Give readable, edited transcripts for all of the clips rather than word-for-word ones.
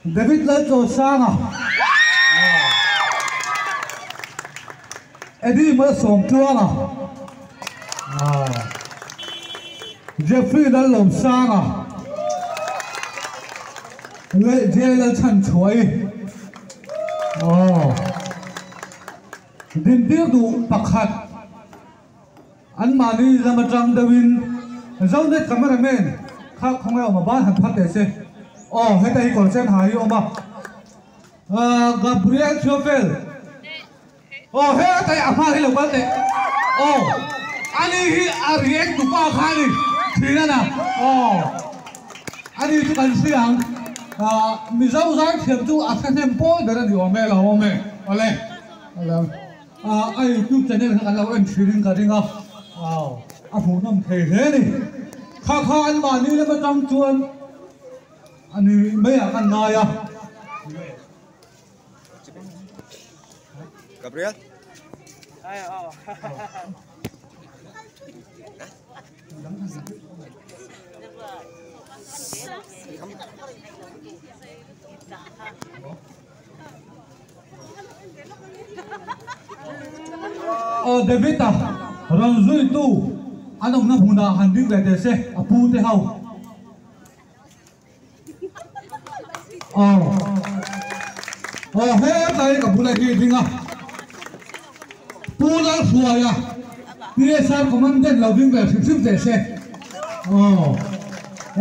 David Lalchawsanga, Eddie Malsawmtluanga, Jeffrey Lallawmsanga leh Jay Lalchhanchhuai. Dintir duh pakhat. Anmahni lam atang deuhin Zonet cameraman kha khawnge awm a ban han phat teh se. Aw heta hi kawr sen ha hi awm a. Gabriel Theophel aw heta hi a hma hi lo kal teh. Aw ani hi a react tupa kha a ni thin a na. Aw ani chu kan hria ang. Mizo zaithiam chu a hrehnem pawl ber a ni awm e lo awm e. Awle. A youtube channel kha kan lo en thin in ka ring a, a hmuhnawm thei hle a ni. Kha kha an mahni lam atang chuan a ni mai ah kan ngai a. Gabriel. Aw David-a rawn zuitu an awmna hmunah han ding ve teh se a pu te ho. Aw aw hetlai ka bula hi ding a Pu Lalhruaia PSR Commandant lo ding ve hrim hrim teh se. Aw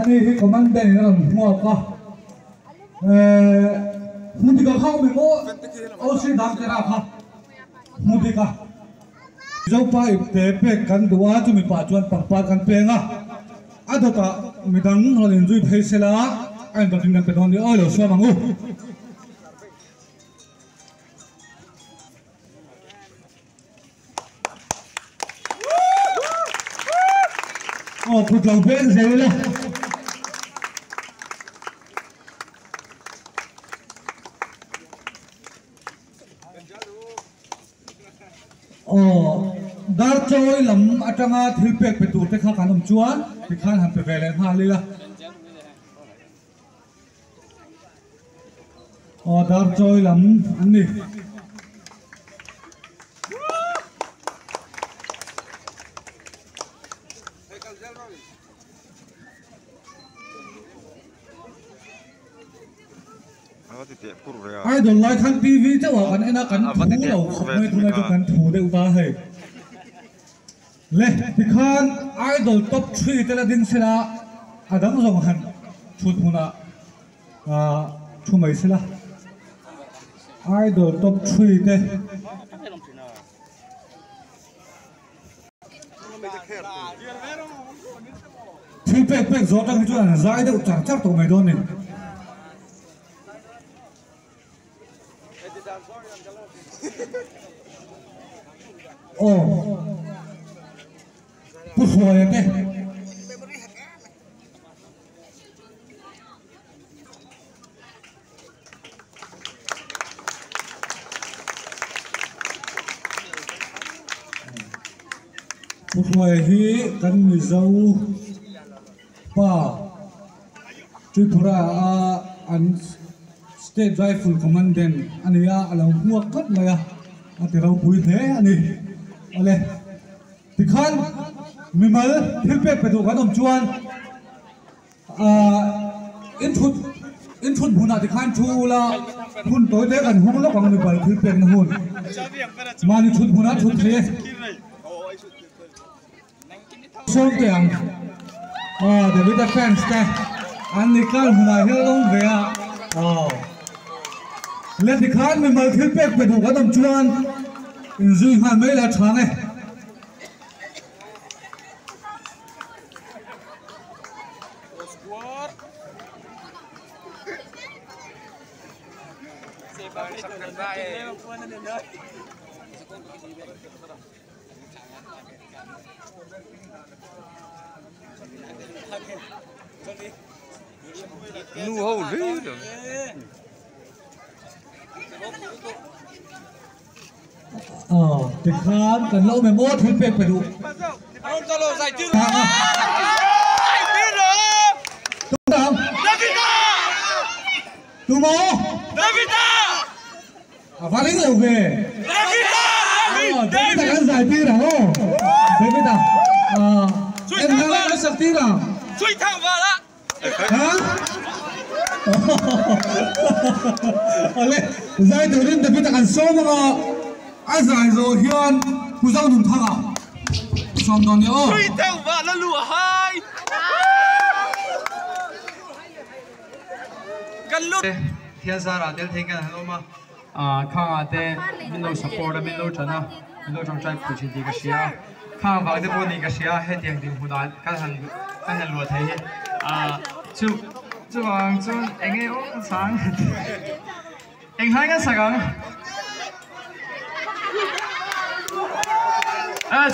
ani hi Commandant in a rawn hmuak a. Hmudika kha awm emaw OC Dangtera kha Hmudika. Mizopa ipte pek kan duh a, chumi pah chuan pangpar kan peng a, a dawtah midang rawn inzui phei sela a inrawtin kan pe dawn nia, awi lo suam ang u. Aw kut lo beng zel ila. Aw Darchawi lam atanga thil pek pe tur te kha kan awm chuan tikhan han pe ve leh nghal ila. Aw Darchawi lam an ni. Idol lai khan TV chauh ah kan en a kan thu lo khawp mai tunah chuan kan thu deuh ta hei. Le tikhan Idol top 3 te la ding sela a dang zawng han thut hmunah ah thu mai sela Idol top 3 te. Thil pek pek zawh atang hi chuan an zai deuh char char tawh mai dawn a ni. Aw Pu Hruaia te. Pu Hruaia hi kan Mizo pa Tripura a an State Rifle Commandant a ni a, a lo hmuak tlat mai a, a ti ropui hle a ni. Awle tikhan mimal thil pek pe duh kan awm chuan. Ahh in thut in thut hmunah tikhan thu ula hun tawi te kan hung lawk ang mipa thil pekna hun mahni thut hmunah thut thei e sawm teh ang aw David a fans te an ni kal hmunah hian an awm ve a aw le tikhan mimal thil pek pe duh kan awm chuan inzui nghal mai la chhang e. Nu ho hle lo. Aw tikhan kan lo awm em aw thil pek pe duh Tumaw? Davida! A va ring lo ve. Davida! David-a kan zai tir ang aw. David-a. En hla kan sak tir ang. Chui thang vala. Ha? Awle, zai turin David-a kan sawm ang a. A zai zawh hian Pu Zonunthanga sawm dawn nia aw. Chui thang vala lu a hai. Kan lut. Thian zarah tel thei kan han awm a, khangah te min lo support a, min lo tan a, min lo tawngtai pui thin tih ka hria a, khang vang te pawh nih ka hria a, hetiang dinhmun ah kan han kan han luah thei hi chu chuvang chuan eng nge aw sang eng hlai nge sak ang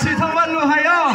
chhui thang van luh hai aw.